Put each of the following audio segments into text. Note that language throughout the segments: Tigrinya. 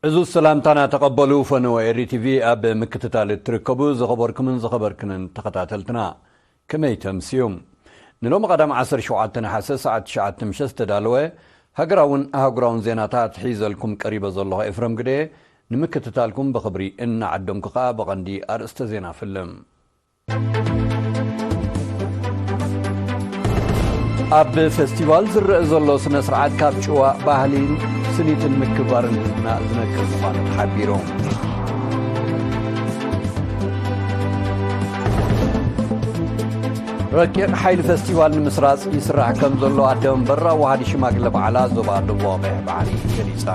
እዚ ሰላምታና ተቐበሉ። ፈነወ ኤሪ ቲቪ ኣብ ምክትታል እትርከቡ ዝኸበርኩምን ዝኸበርክንን ተኸታተልትና፣ ከመይ ተምስዩ? ንሎሚ ቀዳም ዓሰርተ ሸውዓተ ነሓሰ ሰዓት ትሽዓተ ምሸት ዝተዳለወ ሃገራውን ኣህጉራውን ዜናታት ሒዘልኩም ቀሪበ ዘለኹ ኤፍረም ግደ፣ ንምክትታልኩም ብኽብሪ እናዓደምኩ ኸኣ ብቐንዲ ኣርእስተ ዜና ፍልም። ኣብ ፈስቲቫል ዝረአ ዘሎ ስነ ስርዓት ካብ ጭዋ ባህሊን ስኒትን ምክብባርን ህዝብና ዝነቅል ምዃኑ ተሓቢሩ። ረቂቕ ሓይሊ ፈስቲቫል ንምስራጽ ይስራሕ ከም ዘሎ ኣደ መንበር ኣዋሃዲ ሽማግለ በዓላ ዞባ ደቡብ ኣቕሕ ባሕሪ ገሊጻ።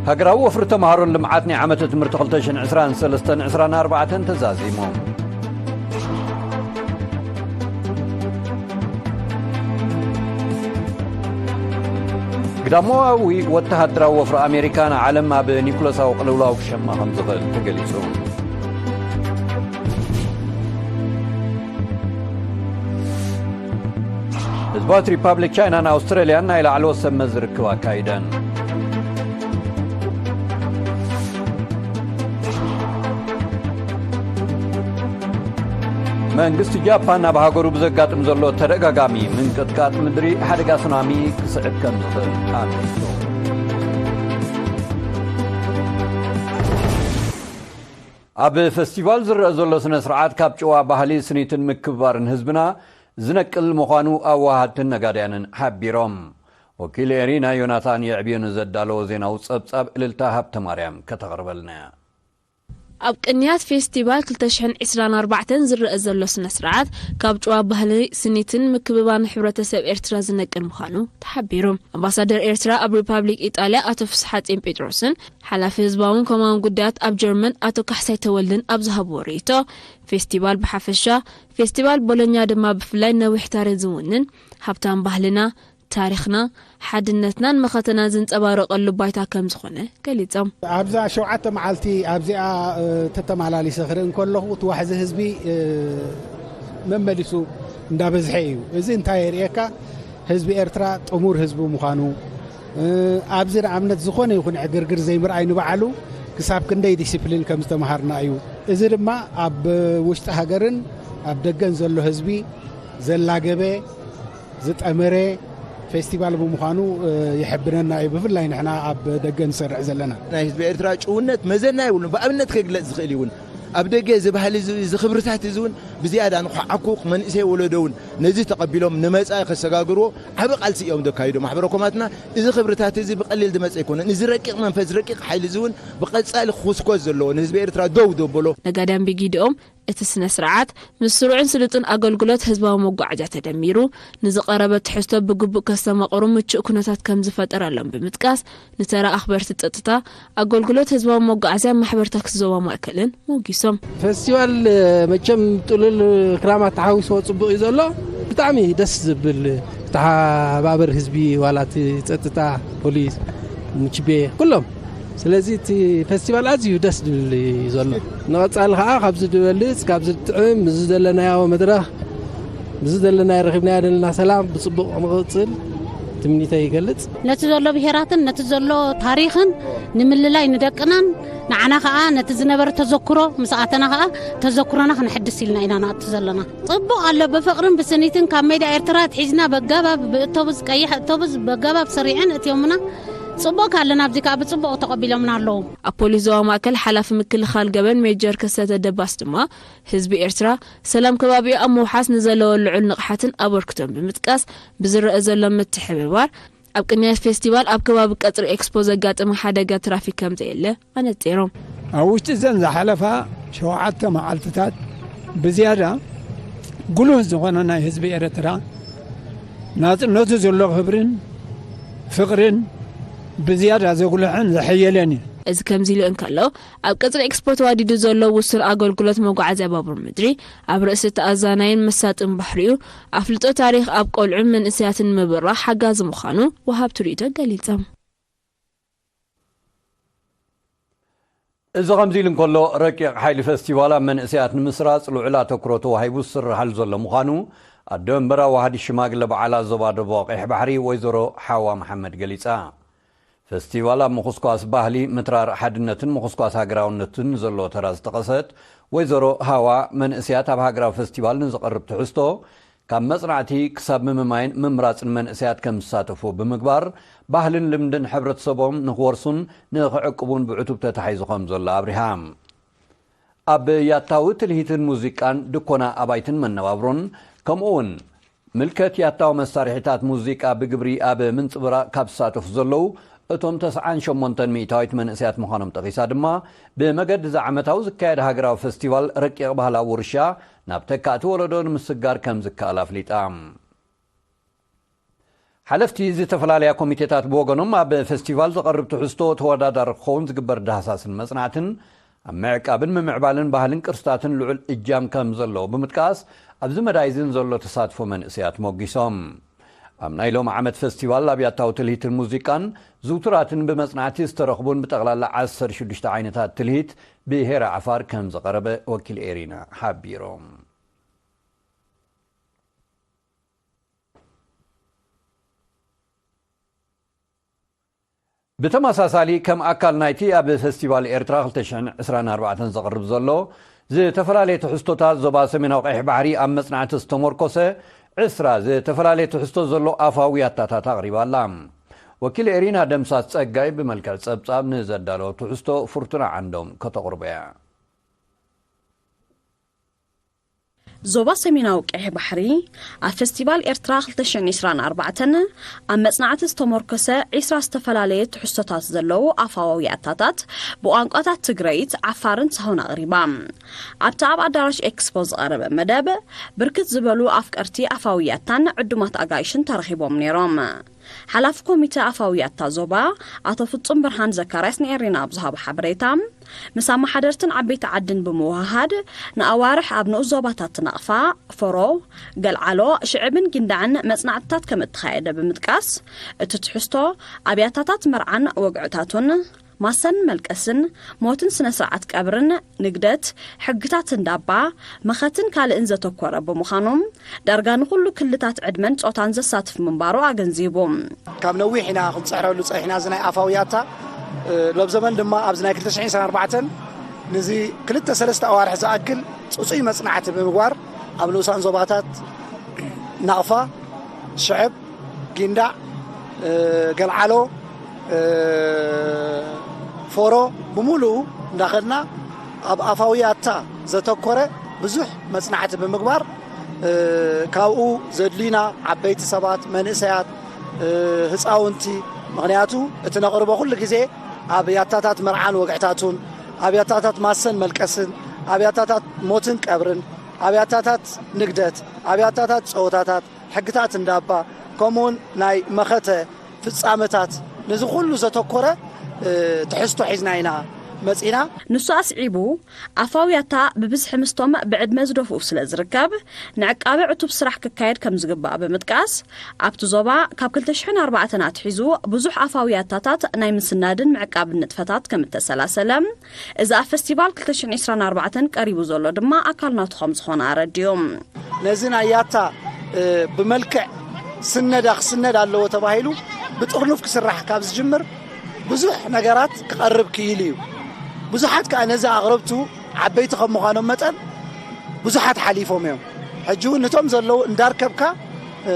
ሃገራዊ ወፍሪ ተምሃሮን ልምዓት ናይ ዓመተ ትምህርቲ ክልተ ሽሕን ዕስራን ሰለስተን ዕስራን ኣርባዕተን ተዛዚሙ። ግዳማዊ ወተሃደራዊ ወፍሪ ኣሜሪካ ንዓለም ኣብ ኒኩለሳዊ ቅልውላው ክሸማ ከም ዝኽእል ተገሊጹ። ህዝባዊት ሪፓብሊክ ቻይናን ኣውስትራልያን ናይ ላዕለዎት ሰብ መዚ ርክብ ኣካይደን። መንግስቲ ጃፓን ኣብ ሃገሩ ብዘጋጥም ዘሎ ተደጋጋሚ ምንቅጥቃጥ ምድሪ ሓደጋ ሱናሚ ክስዕብ ከም ዝኽእል ኣመልኪቱ። ኣብ ፈስቲቫል ዝረአ ዘሎ ስነ ስርዓት ካብ ጭዋ ባህሊ፣ ስኒትን ምክብባርን ህዝብና ዝነቅል ምዃኑ ኣዋሃድትን ነጋድያንን ሓቢሮም። ወኪል ኤሪና ዮናታን የዕብዮ ንዘዳለዎ ዜናዊ ጸብጻብ እልልታ ሃብተ ማርያም ከተቕርበልና እያ። ኣብ ቅንያት ፌስቲቫል ክልተ ሽሕን ዕስራን ኣርባዕተን ዝረአ ዘሎ ስነ ስርዓት ካብ ጭዋ ባህሊ፣ ስኒትን ምክብባርን ሕብረተሰብ ኤርትራ ዝነቅል ምዃኑ ተሓቢሩ። ኣምባሳደር ኤርትራ ኣብ ሪፓብሊክ ኢጣልያ ኣቶ ፍስሓ ጼን ጴጥሮስን ሓላፊ ህዝባውን ኮማውን ጉዳያት ኣብ ጀርመን ኣቶ ካሕሳይ ተወልደን ኣብ ዝሃብዎ ርእይቶ፣ ፌስቲቫል ብሓፈሻ፣ ፌስቲቫል ቦሎኛ ድማ ብፍላይ ነዊሕ ታሪኽ ዝውንን፣ ሃብታም ባህልና፣ ታሪኽና፣ ሓድነትናን መኸተናን ዝንጸባረቐሉ ባይታ ከም ዝኾነ ገሊጾም። ኣብዛ ሸውዓተ መዓልቲ ኣብዚኣ፣ እ፣ ተተመላሊሰ ክርኢ እንከለኹ፣ እቲ ዋሕዚ ህዝቢ፣ እ፣ መመሊሱ እንዳበዝሐ እዩ። እዚ እንታይ የርእየካ? ህዝቢ ኤርትራ ጥሙር ህዝቢ ምዃኑ፣ እ፣ ኣብዚ ንኣብነት ዝኾነ ይኹን ዕግርግር ዘይምርኣይ ንባዕሉ ክሳብ ክንደይ ዲሲፕሊን ከም ዝተምሃርና እዩ። እዚ ድማ ኣብ ውሽጢ ሃገርን ኣብ ደገን ዘሎ ህዝቢ ዘላገበ፣ ዝጠመረ ፌስቲቫል ብምዃኑ፣ እ፣ ይሕብነና እዩ። ብፍላይ ንሕና ኣብ ደገ ንሰርሕ ዘለና። ናይ ህዝቢ ኤርትራ ጭውነት መዘና የብሉን። ብኣብነት ከግለጽ ዝኽእል እዩ እውን። ኣብ ደገ እዚ ባህሊ እዚ፣ እዚ ክብርታት እዚ እውን ብዝያዳ ንኹዓኩ መንእሰይ ወለዶ እውን ነዚ ተቐቢሎም ንመጻኢ ከሰጋግርዎ ዓቢ ቃልሲ እዮም ዘካይዱ። ማሕበረ ኮማትና እዚ ክብርታት እዚ ብቐሊል ዝመጽእ ኣይኮነን። እዚ ረቂቕ መንፈስ፣ ረቂቕ ሓይሊ እዚ እውን ብቐጻሊ ክኹስኮስ ዘለዎ፣ ንህዝቢ ኤርትራ ደው ዘበሎ። ነጋድያን ብጊድኦም፣ እቲ ስነ ስርዓት ምስ ስሩዕን ስሉጥን ኣገልግሎት ህዝባዊ መጓዓዝያ ተደሚሩ፣ ንዝቐረበ ትሕዝቶ ብግቡእ ከስተማቕሩ ምቹእ ኩነታት ከም ዝፈጠረሎም ብምጥቃስ፣ ንተራ ኣኽበርቲ ጸጥታ፣ ኣገልግሎት ህዝባዊ መጓዓዝያ፣ ማሕበር ታክሲ ዞባ ማእከልን ሞጊሶም። ፈስቲቫል፣ መቸም ጥሉል ክራማት ተሓዊስዎ ጽቡቕ እዩ ዘሎ። ብጣዕሚ ደስ ዝብል ተሓባበር ህዝቢ፣ ዋላ እቲ ጸጥታ፣ ፖሊስ፣ ሙችቤ፣ ኩሎም። ስለዚ እቲ ፈስቲቫል ኣዝዩ ደስ ዝብል እዩ ዘሎ። ንቐጻሊ ኸዓ ካብዚ ዝበልጽ፣ ካብዚ ዝጥዕም፣ ምስዚ ዘለናዮ መድረኽ፣ ምስዚ ዘለናዮ ረኺብናዮ ዘለና ሰላም ብጽቡቕ ንኽቕጽል ትምኒተይ ይገልጽ። ነቲ ዘሎ ብሄራትን ነቲ ዘሎ ታሪኽን ንምልላይ ንደቅናን ንዓና ኸዓ ነቲ ዝነበረ ተዘክሮ ምስ ኣተና ኸዓ ተዘክሮና ክንሕድስ ኢልና ኢና ንኣቱ ዘለና። ጽቡቕ ኣሎ። ብፍቕርን ብስኒትን ካብ ሜዳ ኤርትራ ኣትሒዝና በጋባብ ብእቶቡስ፣ ቀይሕ እቶቡስ በጋባብ ሰሪዐን እትዮምና። ጽቡቕ ኣለና። ኣብዚ ከኣ ብጽቡቕ ተቐቢሎምና ኣለዉ። ኣብ ፖሊስ ዞባ ማእከል ሓላፊ ምክልኻል ገበን ሜጀር ከሰተ ደባስ ድማ፣ ህዝቢ ኤርትራ ሰላም ከባቢኡ ኣብ ምውሓስ ንዘለዎ ልዑል ንቕሓትን ኣበርክቶን ብምጥቃስ፣ ብዝረአ ዘሎ ምትሕብባር፣ ኣብ ቅንያት ፌስቲቫል ኣብ ከባቢ ቀጽሪ ኤክስፖ ዘጋጠመ ሓደጋ ትራፊክ ከም ዘየለ ኣነጺሮም። ኣብ ውሽጢ እዘን ዝሓለፋ ሸውዓተ መዓልትታት ብዝያዳ ጉሉህ ዝኾነ ናይ ህዝቢ ኤርትራ ናጽነቱ ዘሎ ክብርን ፍቕርን ብዝያዳ ዘጉልሕን ዘሐየለን እዩ። እዚ ከምዚ ኢሉ እንከሎ፣ ኣብ ቀጽሪ ኤክስፖ ተዋዲዱ ዘሎ ውሱን ኣገልግሎት መጓዓዝያ ባቡር ምድሪ፣ ኣብ ርእሲ እቲ ኣዛናይን መሳጥን ባሕሪኡ፣ ኣፍልጦ ታሪኽ ኣብ ቆልዑን መንእሰያትን ንምብራኽ ሓጋዚ ምዃኑ ወሃብቲ ርእይቶ ገሊጾም። እዚ ከምዚ ኢሉ እንከሎ፣ ረቂቕ ሓይሊ ፈስቲቫል ኣብ መንእሰያት ንምስራጽ ልዑል ኣተኩሮ ተዋሂቡ ዝስርሓሉ ዘሎ ምዃኑ ኣዶ መንበር ኣዋሃዲ ሽማግለ በዓላት ዞባ ደቡብ ቀይሕ ባሕሪ ወይዘሮ ሓዋ መሓመድ ገሊጻ። ፈስቲቫል ኣብ ምኹስኳስ ባህሊ፣ ምትራር ሓድነትን ምኹስኳስ ሃገራውነትን ዘሎ ተራ ዝጠቐሰት ወይዘሮ ሃዋ፣ መንእስያት ኣብ ሃገራዊ ፈስቲቫል ንዝቐርብ ትሕዝቶ ካብ መጽናዕቲ ክሳብ ምምማይን ምምራጽን መንእስያት ከም ዝሳተፉ ብምግባር፣ ባህልን ልምድን ሕብረተሰቦም ንክወርሱን ንክዕቅቡን ብዕቱብ ተታሒዙ ከም ዘሎ ኣብሪሃ። ኣብ ያታዊ ትልሂትን ሙዚቃን፣ ድኮና ኣባይትን መነባብሮን፣ ከምኡ እውን ምልከት ያታዊ መሳርሒታት ሙዚቃ ብግብሪ ኣብ ምንጽብራቕ ካብ ዝሳተፉ ዘለዉ እቶም ተስዓን ሸሞንተን ሚእታዊት መንእሰያት ምዃኖም ጠቒሳ ድማ፣ ብመገዲ እዚ ዓመታዊ ዝካየድ ሃገራዊ ፈስቲቫል ረቂቕ ባህላዊ ውርሻ ናብ ተካእቲ ወለዶ ንምስጋር ከም ዝከኣል ኣፍሊጣ። ሓለፍቲ ዝተፈላለያ ኮሚቴታት ብወገኖም፣ ኣብ ፈስቲቫል ዝቐርብ ትሕዝቶ ተወዳዳሪ ክኸውን ዝግበር ዳህሳስን መጽናዕትን ኣብ ምዕቃብን ምምዕባልን ባህልን ቅርስታትን ልዑል እጃም ከም ዘለዎ ብምጥቃስ፣ ኣብዚ መዳይ እዚ ንዘሎ ተሳትፎ መንእሰያት ሞጊሶም። ኣብ ናይ ሎሚ ዓመት ፈስቲቫል ኣብያታዊ ትልሂትን ሙዚቃን ዝውቱራትን ብመጽናዕቲ ዝተረኽቡን ብጠቕላላ ዓሰርተ ሽዱሽተ ዓይነታት ትልሂት ብሄረ ዓፋር ከም ዝቐረበ ወኪል ኤሪና ሓቢሮም። ብተመሳሳሊ፣ ከም ኣካል ናይቲ ኣብ ፈስቲቫል ኤርትራ ክልተ ሽሕን ዕስራን ኣርባዕተን ዘቕርብ ዘሎ ዝተፈላለየ ትሕዝቶታት ዞባ ሰሜናዊ ቀይሕ ባሕሪ ኣብ መጽናዕቲ ዝተመርኮሰ ዕስራ ዝተፈላለየ ትሕዝቶ ዘሎ ኣፋዊ ያታታት ኣቕሪባ ኣላ። ወኪል ኤሪና ደምሳስ ጸጋይ ብመልክዕ ጸብጻብ ንዘዳለወ ትሕዝቶ ፍርቱና ዓንዶም ከተቕርቦ እያ። ዞባ ሰሜናዊ ቀይሕ ባሕሪ ኣብ ፈስቲቫል ኤርትራ ክልተ ሽሕን ዕስራን ኣርባዕተን ኣብ መጽናዕቲ ዝተመርኮሰ ዕስራ ዝተፈላለየ ትሕዝቶታት ዘለዉ ኣፋዊ ያታታት ብቋንቋታት ትግረይት፣ ዓፋርን ሳሆን ኣቕሪባ። ኣብቲ ኣብ ኣዳራሽ ኤክስፖ ዝቐረበ መደብ፣ ብርክት ዝበሉ ኣፍቀርቲ ኣፋዊ ያታን ዕዱማት ኣጋይሽን ተረኺቦም ነይሮም። ሓላፊ ኮሚተ ኣፋዊ ያታ ዞባ ኣቶ ፍጹም ብርሃን ዘካርያስ ንኤሪና ኣብ ዝሃቦ ሓበሬታ፣ ምስ ኣመሓደርትን ዓበይቲ ዓድን ብምውህሃድ፣ ንኣዋርሕ ኣብ ንኡስ ዞባታት ናቕፋ፣ ፎሮ፣ ገልዓሎ፣ ሽዕብን ጊንዳዕን መጽናዕትታት ከም እተኻየደ ብምጥቃስ፣ እቲ ትሕዝቶ ኣብ ያታታት መርዓን ወግዕታቱን፣ ማሰን መልቀስን፣ ሞትን ስነ ስርዓት ቀብርን፣ ንግደት፣ ሕግታት እንዳባ፣ መኸትን ካልእን ዘተኮረ ብምዃኑ፣ ዳርጋ ንኹሉ ክልታት ዕድመን ጾታን ዘሳትፍ ምንባሩ ኣገንዚቡ። ካብ ነዊሕ ኢና ክንጽዕረሉ ጸኒሕና እዚ ናይ ኣፋዊ ያታ። እ፣ ሎብ ዘመን ድማ ኣብዚ ናይ ክልተ ሽሕን ዕስራን ኣርባዕተን ንዚ ክልተ ሰለስተ ኣዋርሕ ዝኣክል ጽጹይ መጽናዕቲ ብምግባር ኣብ ንኡሳን ዞባታት ናቕፋ፣ ሽዕብ፣ ጊንዳዕ፣ እ፣ ገልዓሎ፣ እ፣ ፎሮ ብምሉኡ እንዳኸድና ኣብ ኣፋዊ ያታ ዘተኮረ ብዙሕ መጽናዕቲ ብምግባር፣ እ፣ ካብኡ ዘድልዩና ዓበይቲ ሰባት፣ መንእሰያት፣ እ፣ ህጻውንቲ፣ ምኽንያቱ እቲ ነቕርቦ ኩሉ ግዜ ኣብ ያታታት መርዓን ወግዕታቱን፣ ኣብ ያታታት ማሰን መልቀስን፣ ኣብ ያታታት ሞትን ቀብርን፣ ኣብ ያታታት ንግደት፣ ኣብ ያታታት ጸወታታት፣ ሕግታት እንዳባ፣ ከምኡውን ናይ መኸተ ፍጻመታት፣ ነዚ ኩሉ ዘተኮረ፣ እ፣ ትሕዝቶ ሒዝና ኢና መጺና። ንሱ ኣስዒቡ፣ ኣፋዊ ያታ ብብዝሒ ምስቶም ብዕድመ ዝደፍኡ ስለ ዝርከብ፣ ንዕቃበ ዕቱብ ስራሕ ክካየድ ከም ዝግባእ ብምጥቃስ፣ ኣብቲ ዞባ ካብ ክልተ ሽሕን ኣርባዕተን ኣትሒዙ ብዙሕ ኣፋዊ ያታታት ናይ ምስናድን ምዕቃብን ንጥፈታት ከም እተሰላሰለ፣ እዚ ኣብ ፈስቲቫል ክልተ ሽሕን ዕስራን ኣርባዕተን ቀሪቡ ዘሎ ድማ ኣካል ናቱ ከም ዝኾነ ኣረዲኡ። ነዚ ናይ ያታ፣ እ፣ ብመልክዕ ስነዳ ክስነድ ኣለዎ ተባሂሉ ብጥርኑፍ ክስራሕ ካብ ዝጅምር ብዙሕ ነገራት ክቐርብ ክኢሉ እዩ። ብዙሓት ከኣ ነዚ ኣቕረብቱ ዓበይቲ ከም ምዃኖም መጠን ብዙሓት ሓሊፎም እዮም። ሕጂ እውን ነቶም ዘለዉ እንዳርከብካ፣ እ፣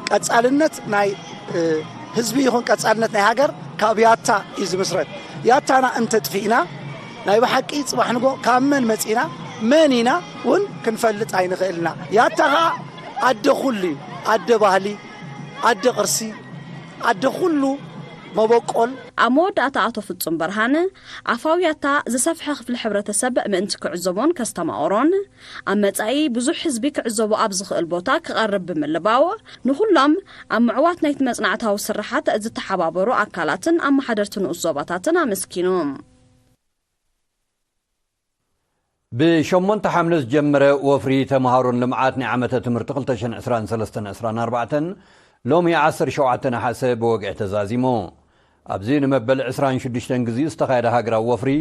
ቀጻልነት ናይ፣ እ፣ ህዝቢ ይኹን ቀጻልነት ናይ ሃገር ካብ ያታ እዩ ዝምስረት። ያታና እንተጥፊእና ናይ ብሓቂ ጽባሕ ንጎ ካብ መን መጺና መን ኢና እውን ክንፈልጥ ኣይንኽእልና። ያታ ኸኣ ኣደ ኩሉ እዩ። ኣደ ባህሊ፣ ኣደ ቅርሲ፣ ኣደ ኩሉ መበቆል። ኣብ መወዳእታ ኣቶ ፍጹም በርሃን፣ ኣፋዊ ያታ ዝሰፍሐ ክፍሊ ሕብረተሰብ ምእንቲ ክዕዘቦን ከስተማቕሮን፣ ኣብ መጻኢ ብዙሕ ህዝቢ ክዕዘቦ ኣብ ዝኽእል ቦታ ክቐርብ ብምልባው፣ ንኹሎም ኣብ ምዕዋት ናይቲ መጽናዕታዊ ስርሓት ዝተሓባበሩ ኣካላትን ኣመሓደርቲ ንኡስ ዞባታትን ኣመስኪኑ። ብሸሞንተ ሓምለ ዝጀመረ ወፍሪ ተምሃሮን ልምዓት ናይ ዓመተ ትምህርቲ ክልተ ሽሕን ዕስራን ሰለስተን ዕስራን ኣርባዕተን ሎሚ ዓሰርተ ሸውዓተ ነሓሰ ብወግዒ ተዛዚሙ። ኣብዚ ንመበል ዕስራን ሽዱሽተን ግዜ ዝተኻየደ ሃገራዊ ወፍሪ፣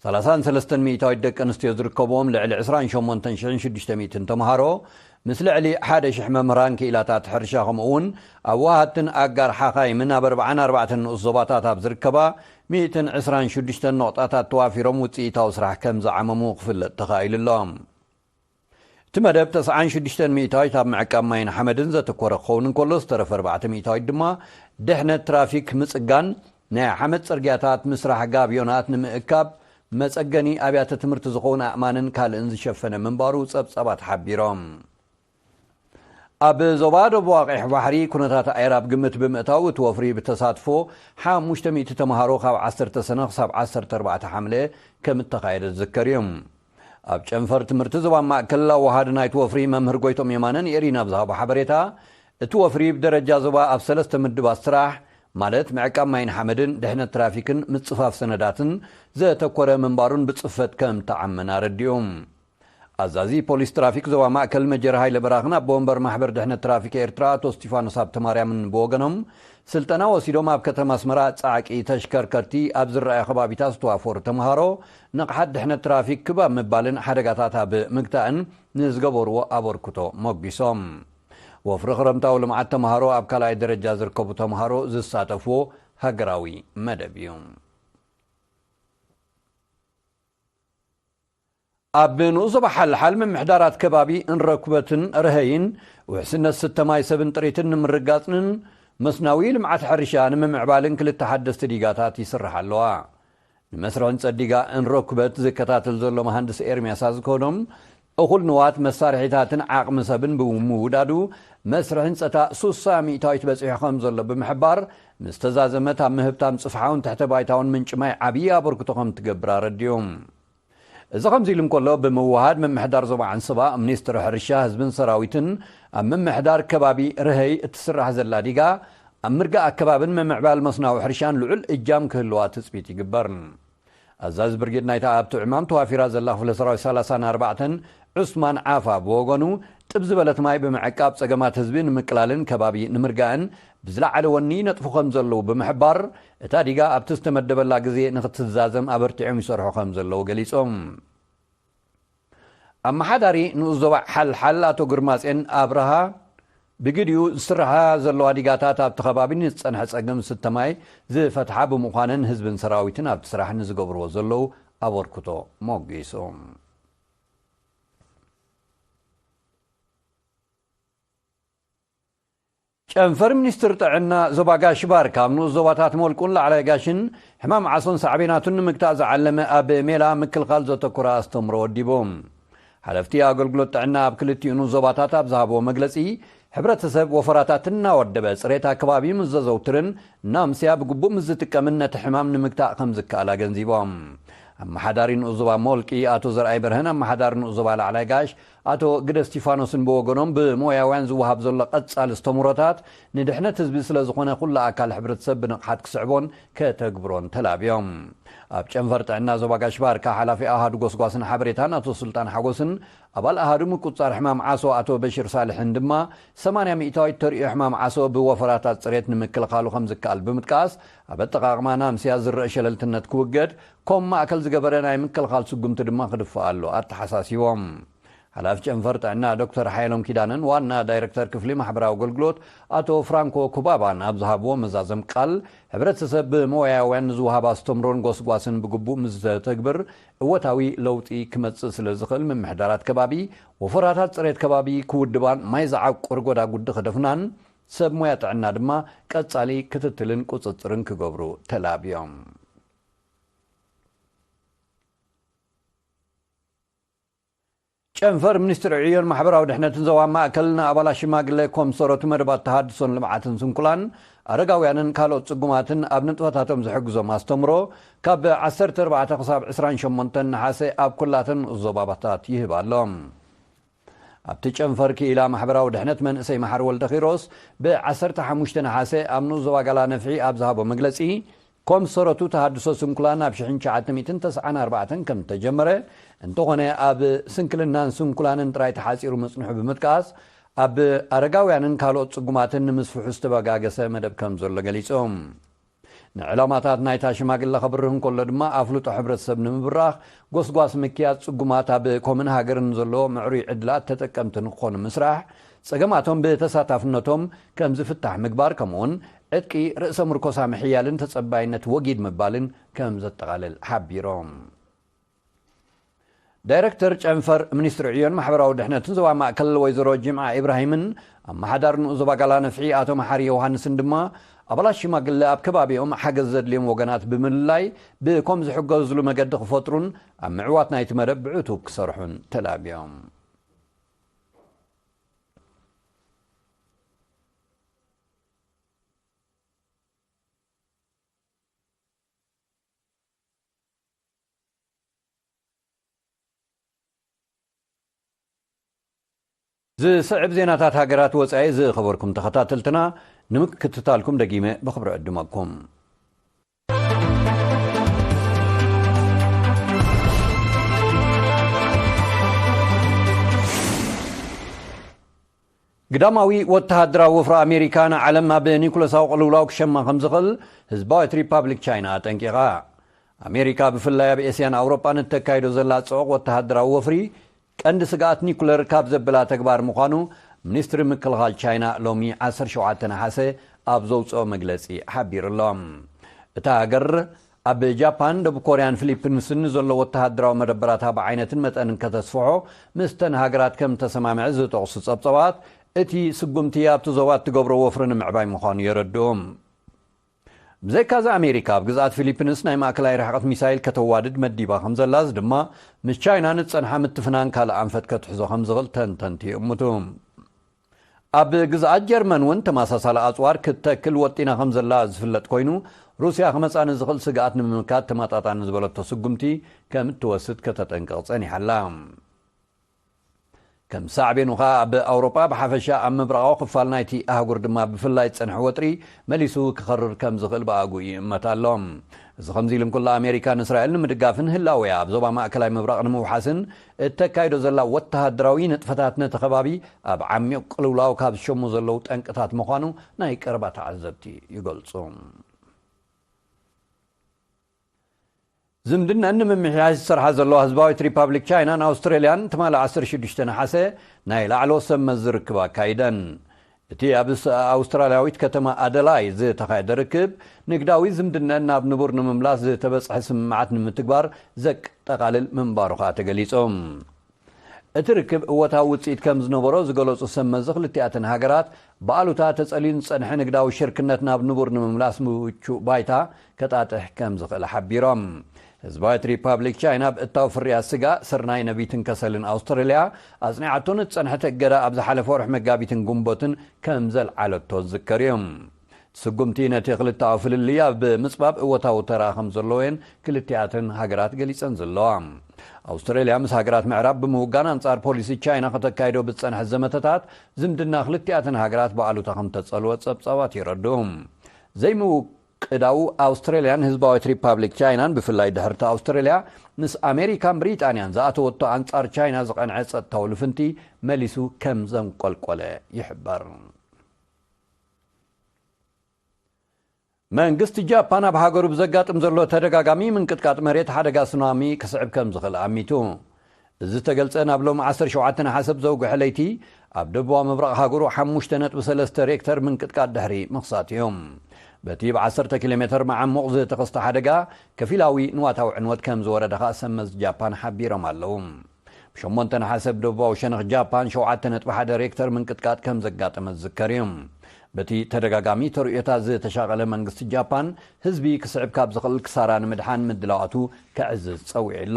ሰላሳን ሰለስተን ሚእታዊት ደቂ ኣንስትዮ ዝርከብዎም ልዕሊ ዕስራን ሸሞንተን ሽሕን ሽዱሽተ ሚእትን ተምሃሮ ምስ ልዕሊ ሓደ ሽሕ መምህራን ክኢላታት ሕርሻ፣ ከምኡ እውን ኣብ ወሃድትን ኣጋር ሓኻይምን ኣብ ኣርባዓን ኣርባዕተን ንኡስ ዞባታት ኣብ ዝርከባ ሚእትን ዕስራን ሽዱሽተን ነቑጣታት ተዋፊሮም ውፅኢታዊ ስራሕ ከም ዝዓመሙ ክፍለጥ ተኻኢሉ ኣሎ። እቲ መደብ ተስዓን ሽዱሽተን ሚእታዊት ኣብ ምዕቃብ ማይን ሓመድን ዘተኮረ ክኸውን እንከሎ፣ ዝተረፈ ኣርባዕተ ሚእታዊት ድማ ድሕነት ትራፊክ ምጽጋን፣ ናይ ሓመድ ጽርግያታት ምስራሕ፣ ጋብዮናት ንምእካብ መጸገኒ ኣብያተ ትምህርቲ ዝኸውን ኣእማንን ካልእን ዝሸፈነ ምንባሩ ጸብጻባት ሓቢሮም። ኣብ ዞባ ደቡብ ኣቕሕ ባሕሪ ኩነታት ኣየር ኣብ ግምት ብምእታው፣ እቲ ወፍሪ ብተሳትፎ ሓሙሽተ ሚእቲ ተምሃሮ ካብ ዓሰርተ ሰነ ክሳብ ዓሰርተ ኣርባዕተ ሓምለ ከም እተኻየደ ዝዝከር እዩ። ኣብ ጨንፈር ትምህርቲ ዞባ ማእከል ኣወሃዲ ናይቲ ወፍሪ መምህር ጎይቶም የማነ ንኤሪና ኣብ ዝሃቦ ሓበሬታ፣ እቲ ወፍሪ ብደረጃ ዞባ ኣብ ሰለስተ ምድባት ስራሕ፣ ማለት ምዕቃብ ማይን ሓመድን፣ ድሕነት ትራፊክን ምጽፋፍ ሰነዳትን ዘተኮረ ምንባሩን ብጽፈት ከም ተዓመን ኣረዲኡ። ኣዛዚ ፖሊስ ትራፊክ ዞባ ማእከል መጀር ሃይለ በራኽን ኣቦ ወንበር ማሕበር ድሕነት ትራፊክ ኤርትራ ኣቶ እስቲፋኖስ ሃብተማርያምን ብወገኖም፣ ስልጠና ወሲዶም ኣብ ከተማ ኣስመራ ጻዕቂ ተሽከርከርቲ ኣብ ዝረኣዩ ከባቢታት ዝተዋፈሩ ተምሃሮ ንቕሓት ድሕነት ትራፊክ ክብ ኣብ ምባልን ሓደጋታት ኣብ ምግታእን ንዝገበርዎ ኣበርክቶ ሞጊሶም። ወፍሪ ክረምታዊ ልምዓት ተምሃሮ ኣብ ካልኣይ ደረጃ ዝርከቡ ተምሃሮ ዝሳተፍዎ ሃገራዊ መደብ እዩ። ኣብ ንኡስ ዞባ ሓልሓል ምምሕዳራት ከባቢ እንረኩበትን ርሀይን ውሕስነት ስተ ማይ ሰብን ጥሪትን ንምርጋጽንን መስናዊ ልምዓት ሕርሻ ንምምዕባልን ክልተ ሓደስቲ ዲጋታት ይስራሕ ኣለዋ። ንመስርሕ ህንጸት ዲጋ እንረኩበት ዝከታተል ዘሎ መሃንድስ ኤርሚያስ ኣዝኮዶም፣ እኹል ንዋት መሳርሒታትን ዓቕሚ ሰብን ብምውዳዱ መስርሕ ህንጸታ ሱሳ ሚእታዊት በጺሑ ከም ዘሎ ብምሕባር፣ ምስ ተዛዘመት ኣብ ምህብታም ጽፍሓውን ትሕተ ባይታውን ምንጪ ማይ ዓብዪ ኣበርክቶ ከም ትገብር ኣረዲኡ። እዚ ከምዚ ኢሉ እንከሎ፣ ብምውሃድ ምምሕዳር ዞባ ዓንሰባ፣ ሚኒስትሪ ሕርሻ፣ ህዝብን ሰራዊትን ኣብ ምምሕዳር ከባቢ ርሀይ እትስራሕ ዘላ ዲጋ ኣብ ምርጋእ ኣከባብን ምምዕባል መስናዊ ሕርሻን ልዑል እጃም ክህልዋ ትጽቢት ይግበር። ኣዛዚ ብርጌድ ናይታ ኣብቲ ዕማም ተዋፊራ ዘላ ክፍለ ሰራዊት ሰላሳን ኣርባዕተን ዑስማን ዓፋ ብወገኑ፣ ጥብ ዝበለት ማይ ብምዕቃብ ጸገማት ህዝቢ ንምቅላልን ከባቢ ንምርጋእን ብዝለዓለ ወኒ ይነጥፉ ከም ዘለዉ ብምሕባር፣ እታ ዲጋ ኣብቲ ዝተመደበላ ግዜ ንክትዛዘም ኣበርቲዖም ይሰርሑ ከም ዘለዉ ገሊጾም። ኣመሓዳሪ ንኡስ ዞባ ሓልሓል ኣቶ ግርማጼን ኣብርሃ፣ ብግዲኡ ዝስርሓ ዘለዋ ዲጋታት ኣብቲ ከባቢ ንዝጸንሐ ጸገም ስተ ማይ ዝፈትሓ ብምዃነን ህዝብን ሰራዊትን ኣብቲ ስራሕ ንዝገብርዎ ዘለዉ ኣበርክቶ ሞጊሱ። ጨንፈር ሚኒስትር ጥዕና ዞባ ጋሽ ባርካ፣ ኣብ ንኡስ ዞባታት ሞልቁን ላዕላይ ጋሽን ሕማም ዓሶን ሳዕቤናቱን ንምግታእ ዝዓለመ ኣብ ሜላ ምክልኻል ዘተኮረ ኣስተምሮ ወዲቡ። ሓለፍቲ ኣገልግሎት ጥዕና ኣብ ክልቲኡ ንኡስ ዞባታት ኣብ ዝሃብዎ መግለጺ፣ ሕብረተሰብ ወፈራታት እናወደበ ጽሬት ኣከባቢ ምስ ዘዘውትርን ናምስያ ብግቡእ ምስ ዝጥቀምን ነቲ ሕማም ንምግታእ ከም ዝከኣል ኣገንዚቦም። ኣመሓዳሪ ንኡስ ዞባ ሞልቂ ኣቶ ዘርኣይ በርሀን ኣመሓዳሪ ንኡስ ዞባ ላዕላይ ጋሽ ኣቶ ግደ እስቲፋኖስን ብወገኖም፣ ብሞያውያን ዝወሃብ ዘሎ ቀጻሊ ዝተምሮታት ንድሕነት ህዝቢ ስለ ዝኾነ፣ ኩሉ ኣካል ሕብረተሰብ ብንቕሓት ክስዕቦን ከተግብሮን ተላብዮም። ኣብ ጨንፈር ጥዕና ዞባ ጋሽ ባርካ፣ ሓላፊ ኣሃዱ ጎስጓስን ሓበሬታን ኣቶ ሱልጣን ሓጎስን ኣባል ኣሃዱ ምቁጽጻር ሕማም ዓሶ ኣቶ በሽር ሳልሕን ድማ፣ ሰማንያ ሚእታዊት ተርእዮ ሕማም ዓሶ ብወፈራታት ጽሬት ንምክልኻሉ ከም ዝከኣል ብምጥቃስ፣ ኣብ ኣጠቓቕማ ናምስያ ዝረአ ሸለልትነት ክውገድ፣ ኮም ማእከል ዝገበረ ናይ ምክልኻል ስጉምቲ ድማ ክድፋእ ኣሎ ኣተሓሳሲቦም። ሓላፊ ጨንፈር ጥዕና ዶክተር ሓየሎም ኪዳነን ዋና ዳይረክተር ክፍሊ ማሕበራዊ ኣገልግሎት ኣቶ ፍራንኮ ኩባባን ኣብ ዝሃብዎ መዛዘም ቃል፣ ሕብረተሰብ ብሞያውያን ንዝወሃብ ኣስተምሮን ጎስጓስን ብግቡእ ምስ ዘተግብር እወታዊ ለውጢ ክመጽእ ስለ ዝኽእል፣ ምምሕዳራት ከባቢ ወፈራታት ጽሬት ከባቢ ክውድባን ማይ ዝዓቁር ጎዳጉዲ ክደፍናን ሰብ ሞያ ጥዕና ድማ ቀጻሊ ክትትልን ቁጽጽርን ክገብሩ ተላብዮም። ጨንፈር ሚኒስትሪ ዕዮን ማሕበራዊ ድሕነትን ዞባ ማእከል ንኣባላት ሽማግለ ኮምሰረቱ መደባት ተሃድሶን ልምዓትን ስንኩላን ኣረጋውያንን ካልኦት ጽጉማትን ኣብ ንጥፈታቶም ዝሕግዞም ኣስተምሮ ካብ ዓሰርተ ኣርባዕተ ክሳብ ዕስራን ሸሞንተን ነሓሰ ኣብ ኩላተን ዞባታት ይህብ ኣሎ። ኣብቲ ጨንፈር ክኢላ ማሕበራዊ ድሕነት መንእሰይ መሓሪ ወልደኪሮስ ብ ዓሰርተ ሓሙሽተ ነሓሰ ኣብ ንኡስ ዞባ ጋላ ነፍሒ ኣብ ዝሃቦ መግለጺ፣ ኮምሰረቱ ተሃድሶ ስንኩላን ኣብ ሽሕን ትሽዓተ ሚእትን ተስዓን ኣርባዕተን ከም እተጀመረ፣ እንተኾነ ኣብ ስንክልናን ስንኩላንን ጥራይ ተሓጺሩ ምጽንሑ ብምጥቃስ፣ ኣብ ኣረጋውያንን ካልኦት ጽጉማትን ንምስፍሑ ዝተበጋገሰ መደብ ከም ዘሎ ገሊጹ። ንዕላማታት ናይታ ሽማግለ ከብርህ እንከሎ ድማ ኣፍልጦ ሕብረተሰብ ንምብራኽ፣ ጎስጓስ ምክያድ፣ ጽጉማት ኣብ ኮምን ሃገርን ዘለዎ ምዕሩይ ዕድላት ተጠቀምቲ ንክኾኑ ምስራሕ፣ ጸገማቶም ብተሳታፍነቶም ከም ዝፍታሕ ምግባር፣ ከምኡውን ዕጥቂ ርእሰ ምርኮሳ ምሕያልን ተጸባይነት ወጊድ ምባልን ከም ዘጠቓልል ሓቢሮም። ዳይረክተር ጨንፈር ሚኒስትሪ ዕዮን ማሕበራዊ ድሕነትን ዞባ ማእከል ወይዘሮ ጅምዓ ኢብራሂምን ኣመሓዳሪ ንኡስ ዞባ ጋላ ነፍሒ ኣቶ መሓሪ ዮሃንስን ድማ ኣባላት ሽማግለ ኣብ ከባቢኦም ሓገዝ ዘድልዮም ወገናት ብምልላይ ብኮም ዝሕገዝሉ መገዲ ክፈጥሩን ኣብ ምዕዋት ናይቲ መደብ ብዕቱብ ክሰርሑን ተላብዮም። ዝስዕብ ዜናታት ሃገራት ወጻኢ ዝኸበርኩም ተኸታተልትና ንምክትታልኩም ደጊመ ብኽብሪ ዕድመኩም። ግዳማዊ ወተሃደራዊ ወፍሪ ኣሜሪካ ንዓለም ኣብ ኒኩለሳዊ ቅልውላው ክሸማ ከም ዝኽእል ህዝባዊት ሪፓብሊክ ቻይና ኣጠንቂቓ። ኣሜሪካ ብፍላይ ኣብ ኤስያን ኣውሮጳን እተካይዶ ዘላ ጽዑቕ ወተሃደራዊ ወፍሪ ቀንዲ ስግኣት ኒኩለር ካብ ዘብላ ተግባር ምዃኑ ሚኒስትሪ ምክልኻል ቻይና ሎሚ ዓሰርተ ሸውዓተ ነሓሰ ኣብ ዘውፅኦ መግለፂ ሓቢሩ ኣሎ። እታ ሃገር ኣብ ጃፓን፣ ደቡብ ኮርያን ፊሊፒንስን ዘሎ ወተሃደራዊ መደበራታ ብዓይነትን መጠንን ከተስፍሖ ምስተን ሃገራት ከም ተሰማምዐ ዝጠቕሱ ጸብጸባት፣ እቲ ስጉምቲ ኣብቲ ዞባ እትገብሮ ወፍሪ ንምዕባይ ምዃኑ የረድኡ። ብዘይካዚ ኣሜሪካ ኣብ ግዝኣት ፊሊፒንስ ናይ ማእከላይ ርሕቐት ሚሳይል ከተዋድድ መዲባ ከም ዘላ፣ እዚ ድማ ምስ ቻይና ንዝጸንሓ ምትፍናን ካልእ ኣንፈት ከትሕዞ ከም ዝኽእል ተንተንቲ ይእምቱ። ኣብ ግዝኣት ጀርመን እውን ተመሳሳሊ ኣጽዋር ክትተክል ወጢና ከም ዘላ ዝፍለጥ ኮይኑ፣ ሩስያ ክመጻ ንዝኽእል ስግኣት ንምምካት ተመጣጣኒ ዝበለቶ ስጉምቲ ከም እትወስድ ከተጠንቅቕ ጸኒሓ ኣላ። ከም ሳዕቤኑ ኸኣ ኣብ ኣውሮጳ ብሓፈሻ ኣብ ምብራቓዊ ክፋል ናይቲ ኣህጉር ድማ ብፍላይ ዝጸንሐ ወጥሪ መሊሱ ክኸርር ከም ዝኽእል ብኣግኡ ይእመት ኣሎ። እዚ ከምዚ ኢሉ እንከሎ ኣሜሪካ ንእስራኤል ንምድጋፍን ህላወያ ኣብ ዞባ ማእከላይ ምብራቕ ንምውሓስን እተካይዶ ዘላ ወተሃደራዊ ንጥፈታት ነቲ ከባቢ ኣብ ዓሚቕ ቅልውላው ካብ ዝሸሙ ዘለዉ ጠንቅታት ምዃኑ ናይ ቀረባ ተዓዘብቲ ይገልጹ። ዝምድነን ንምምሕያሽ ዝሰርሓ ዘለዋ ህዝባዊት ሪፓብሊክ ቻይናን ኣውስትራልያን ትማሊ ዓሰርተ ሽዱሽተ ነሓሰ ናይ ላዕለዎት ሰብ መዚ ርክብ ኣካይደን። እቲ ኣብ ስ-፣ ኣውስትራልያዊት ከተማ ኣደላይ ዝተኻየደ ርክብ ንግዳዊ ዝምድነን ናብ ንቡር ንምምላስ ዝተበጽሐ ስምምዓት ንምትግባር ዘጠቓልል ምንባሩ ከኣ ተገሊጹ። እቲ ርክብ እወታዊ ውጽኢት ከም ዝነበሮ ዝገለጹ ሰብ መዚ ክልቲኣተን ሃገራት፣ ብኣሉታ ተጸልዩ ዝጸንሐ ንግዳዊ ሽርክነት ናብ ንቡር ንምምላስ ምቹእ ባይታ ከጣጥሕ ከም ዝኽእል ሓቢሮም። ህዝባዊት ሪፓብሊክ ቻይና ብእታው ፍርያት ስጋ፣ ስርናይ፣ ነቢትን ከሰልን ኣውስትራልያ ኣጽኒዓቶ ንዝጸንሐት እገዳ ኣብ ዝሓለፈ ወርሒ መጋቢትን ግንቦትን ከም ዘልዓለቶ ዝዝከር እዩ። ስጉምቲ ነቲ ክልተኣዊ ፍልልይ ኣብ ምጽባብ እወታዊ ተራ ከም ዘለዎ'የን ክልቲኣተን ሃገራት ገሊጸን ዘለዋ። ኣውስትራልያ ምስ ሃገራት ምዕራብ ብምውጋን ኣንጻር ፖሊሲ ቻይና ከተካይዶ ብዝጸንሐት ዘመተታት ዝምድና ክልቲኣተን ሃገራት ብኣሉታ ከም ተጸልወ ጸብጻባት የረድኡ። ዘይምውቅዳው ኣውስትራልያን ህዝባዊት ሪፓብሊክ ቻይናን ብፍላይ ድሕርቲ ኣውስትራልያ ምስ ኣሜሪካን ብሪጣንያን ዝኣተወቶ ኣንጻር ቻይና ዝቐንዐ ጸጥታዊ ልፍንቲ መሊሱ ከም ዘንቆልቆለ ይሕበር። መንግስቲ ጃፓን ኣብ ሃገሩ ብዘጋጥም ዘሎ ተደጋጋሚ ምንቅጥቃጥ መሬት ሓደጋ ሱናሚ ክስዕብ ከም ዝኽእል ኣሚቱ። እዚ ዝተገልጸ ናብ ሎሚ ዓሰርተ ሸውዓተ ነሓሰ ብዘውግሐ ለይቲ ኣብ ደቡባዊ ምብራቕ ሃገሩ ሓሙሽተ ነጥቢ ሰለስተ ሬክተር ምንቅጥቃጥ ድሕሪ ምኽሳት እዩ። በቲ ብ ዓሰርተ ኪሎ ሜተር መዓሙቕ ዝተኸስተ ሓደጋ ከፊላዊ ንዋታዊ ዕንወት ከም ዝወረደ ከኣ ሰብ መዚ ጃፓን ሓቢሮም ኣለዉ። ብ ሸሞንተ ነሓሰ ኣብ ደቡባዊ ሸነኽ ጃፓን ሸውዓተ ነጥቢ ሓደ ሬክተር ምንቅጥቃጥ ከም ዘጋጠመ ዝዝከር እዩ። በቲ ተደጋጋሚ ተርእዮታት ዝተሻቐለ መንግስቲ ጃፓን፣ ህዝቢ ክስዕብ ካብ ዝኽእል ክሳራ ንምድሓን ምድላዋቱ ከዕዝዝ ጸዊዑ ኣሎ።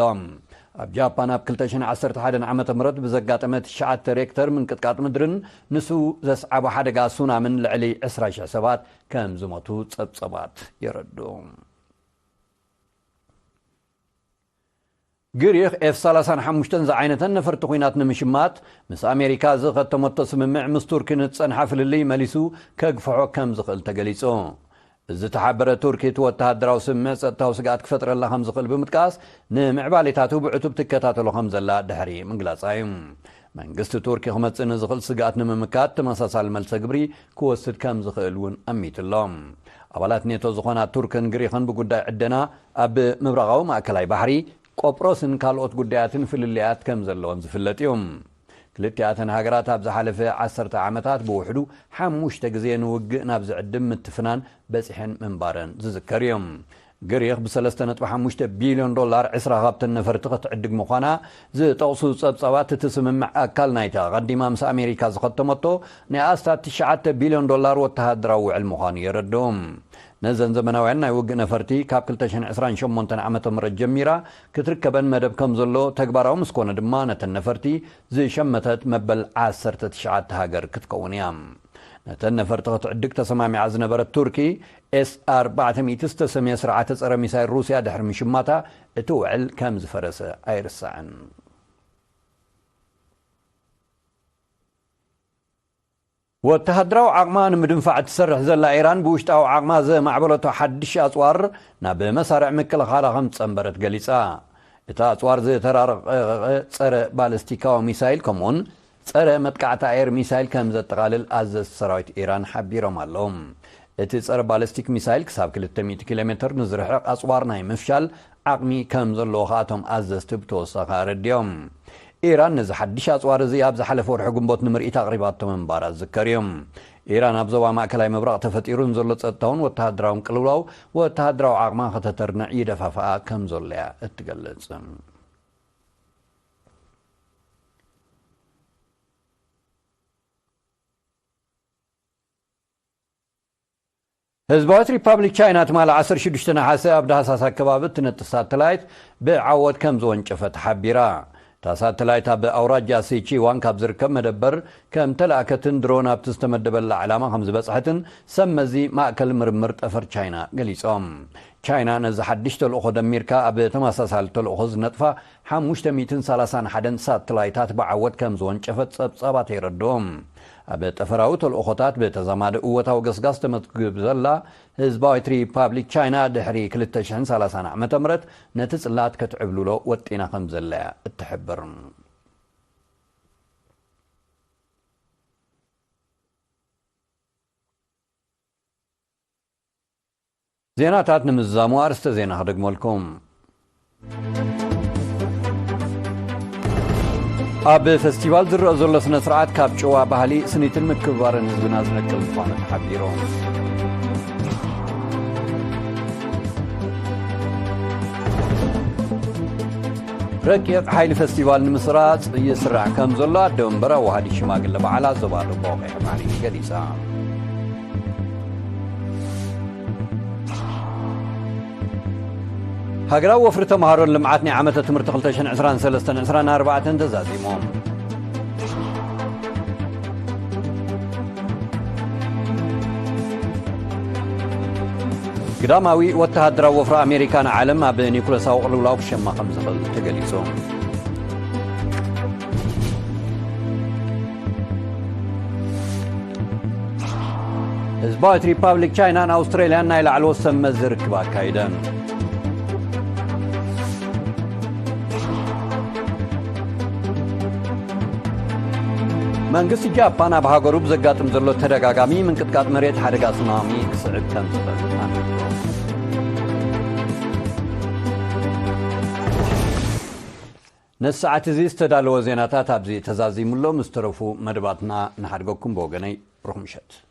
ኣብ ጃፓን ኣብ ክልተ ሽሕን ዓሰርተ ሓደን ዓመተ ምህረት ብዘጋጠመ ትሽዓተ ሬክተር ምንቅጥቃጥ ምድርን ንሱ ዘስዓቦ ሓደጋ ሱናምን ልዕሊ ዕስራ ሽሕ ሰባት ከም ዝሞቱ ጸብጸባት የረድኡ። ግሪኽ ኤፍ ሰላሳን ሓሙሽተን ዝዓይነተን ነፈርቲ ኲናት ንምሽማት ምስ ኣሜሪካ ዝኸተመቶ ስምምዕ፣ ምስ ቱርኪ ንዝጸንሓ ፍልልይ መሊሱ ከግፍሖ ከም ዝኽእል ተገሊጹ። እዚ ዝተሓበረ፣ ቱርኪ እቲ ወተሃደራዊ ስምምዕ ጸጥታዊ ስግኣት ክፈጥረላ ከም ዝኽእል ብምጥቃስ፣ ንምዕባሌታቱ ብዕቱብ ትከታተሎ ከም ዘላ ድሕሪ ምግላጻ እዩ። መንግስቲ ቱርኪ ክመጽእ ንዝኽእል ስግኣት ንምምካት ተመሳሳሊ መልሰ ግብሪ ክወስድ ከም ዝኽእል እውን ኣሚቱ ኣሎ። ኣባላት ኔቶ ዝኾና ቱርክን ግሪኽን ብጉዳይ ዕደና ኣብ ምብራቓዊ ማእከላይ ባሕሪ፣ ቆጵሮስን ካልኦት ጉዳያትን ፍልልያት ከም ዘለወን ዝፍለጥ እዩ። ክልቲኣተን ሃገራት ኣብ ዝሓለፈ ዓሰርተ ዓመታት ብውሕዱ ሓሙሽተ ግዜ ንውግእ ናብ ዝዕድም ምትፍናን በጺሐን ምንባረን ዝዝከር እዩ። ግሪኽ ብ ሰለስተ ነጥቢ ሓሙሽተ ቢልዮን ዶላር ዕስራ ካብተን ነፈርቲ ክትዕድግ ምዃና ዝጠቕሱ ጸብጻባት፣ እቲ ስምምዕ ኣካል ናይቲ ኣቐዲማ ምስ ኣሜሪካ ዝኸተመቶ ናይ ኣስታት ትሽዓተ ቢልዮን ዶላር ወተሃደራዊ ውዕል ምዃኑ የረድኡ። ነዘን ዘመናውያን ናይ ውግእ ነፈርቲ ካብ ክልተ ሽሕን ዕስራን ሸሞንተን ዓመተ ምህረት ጀሚራ ክትርከበን መደብ ከም ዘሎ ተግባራዊ ምስ ኮነ ድማ፣ ነተን ነፈርቲ ዝሸመተት መበል ዓሰርተ ትሽዓተ ሃገር ክትከውን እያ። ነተን ነፈርቲ ክትዕድግ ተሰማሚዓ ዝነበረት ቱርኪ፣ ኤስ ኣርባዕተ ሚእቲ ዝተሰምየ ስርዓተ ጸረ ሚሳይል ሩስያ ድሕሪ ምሽማታ፣ እቲ ውዕል ከም ዝፈረሰ ኣይርሳዕን። ወተሃደራዊ ዓቕማ ንምድንፋዕ እትሰርሕ ዘላ ኢራን፣ ብውሽጣዊ ዓቕማ ዘማዕበለቶ ሓድሽ ኣጽዋር ናብ መሳርዕ ምክልኻላ ከም ዝጸንበረት ገሊጻ። እቲ ኣጽዋር ዝተራረቐ ጸረ ባለስቲካዊ ሚሳይል፣ ከምኡውን ጸረ መጥቃዕቲ ኣየር ሚሳይል ከም ዘጠቓልል ኣዘዝቲ ሰራዊት ኢራን ሓቢሮም ኣለዉ። እቲ ጸረ ባለስቲክ ሚሳይል ክሳብ ክልተ ሚእቲ ኪሎ ሜትር ንዝርሕቕ ኣጽዋር ናይ ምፍሻል ዓቕሚ ከም ዘለዎ ከኣ እቶም ኣዘዝቲ ብተወሳኺ ኣረዲኦም። ኢራን ነዚ ሓድሽ ኣጽዋር እዚ ኣብ ዝሓለፈ ወርሒ ግንቦት ንምርኢት ኣቕሪባቶ ምንባራ ዝዝከር እዩ። ኢራን ኣብ ዞባ ማእከላይ ምብራቕ ተፈጢሩ ንዘሎ ጸጥታውን ወተሃደራውን ቅልውላው ወተሃደራዊ ዓቕማ ከተተርንዕ ይደፋፍኣ ከም ዘሎ እያ እትገልጽ። ህዝባዊት ሪፓብሊክ ቻይና ትማሊ ዓሰርተ ሽዱሽተ ነሓሰ ኣብ ዳህሳስ ኣከባቢ እትነጥፍ ሳተላይት ብዓወት ከም ዝወንጨፈት ሓቢራ። እታ ሳተላይት ኣብ ኣውራጃ ሲቺዋን ካብ ዝርከብ መደበር ከም ተላእከትን ድሮን ኣብቲ ዝተመደበላ ዕላማ ከም ዝበጽሐትን ሰብ መዚ ማእከል ምርምር ጠፈር ቻይና ገሊጾም። ቻይና ነዚ ሓድሽ ተልእኾ ደሚርካ ኣብ ተመሳሳሊ ተልእኾ ዝነጥፋ ሓሙሽተ ሚእትን ሰላሳን ሓደን ሳተላይታት ብዓወት ከም ዝወንጨፈት ጸብጻባት የረድኡ። ኣብ ጠፈራዊ ተልእኾታት ብተዛማዲ እወታዊ ገስጋስ ተመዝግብ ዘላ ህዝባዊት ሪፓብሊክ ቻይና፣ ድሕሪ ክልተ ሽሕን ሰላሳን ዓመተ ምህረት ነቲ ጽላት ክትዕብልሎ ወጢና ከም ዘላ እያ እትሕብር። ዜናታት ንምዝዛሙ ኣርእስተ ዜና ክደግመልኩም። ኣብ ፈስቲቫል ዝረአ ዘሎ ስነ ስርዓት ካብ ጭዋ ባህሊ፣ ስኒትን ምክብባርን ህዝብና ዝነቅል ምዃኑ ተሓቢሩ። ረቂቕ ሓይሊ ፈስቲቫል ንምስራጽ ይስራሕ ከም ዘሎ ኣደ መንበር ኣዋሃዲ ሽማግለ በዓላት ዞባ ደቡብ ኣውቂሕ ማዕሪግ ገሊጻ። ሃገራዊ ወፍሪ ተምሃሮን ልምዓት ናይ ዓመተ ትምህርቲ ክልተ ሽሕን ዕስራን ሰለስተን ዕስራን ኣርባዕተን ተዛዚሙ። ግዳማዊ ወተሃደራዊ ወፍሪ ኣሜሪካ ንዓለም ኣብ ኒኩለሳዊ ቅልውላው ክሸማ ከም ዝኽእል ተገሊጹ። ህዝባዊት ሪፓብሊክ ቻይናን ኣውስትራልያን ናይ ላዕለዎት ሰብ መዚ ርክብ ኣካይደን። መንግስቲ ጃፓን ኣብ ሃገሩ ብዘጋጥም ዘሎ ተደጋጋሚ ምንቅጥቃጥ መሬት ሓደጋ ሱናሚ ክስዕብ ከም ዝኽእል ኣመልኪቱ። ነዚ ሰዓት እዚ ዝተዳለወ ዜናታት ኣብዚ ተዛዚሙ ኣሎ። ምስ ተረፉ መደባትና ንሓድገኩም። ብወገነይ ርኹም ምሸት።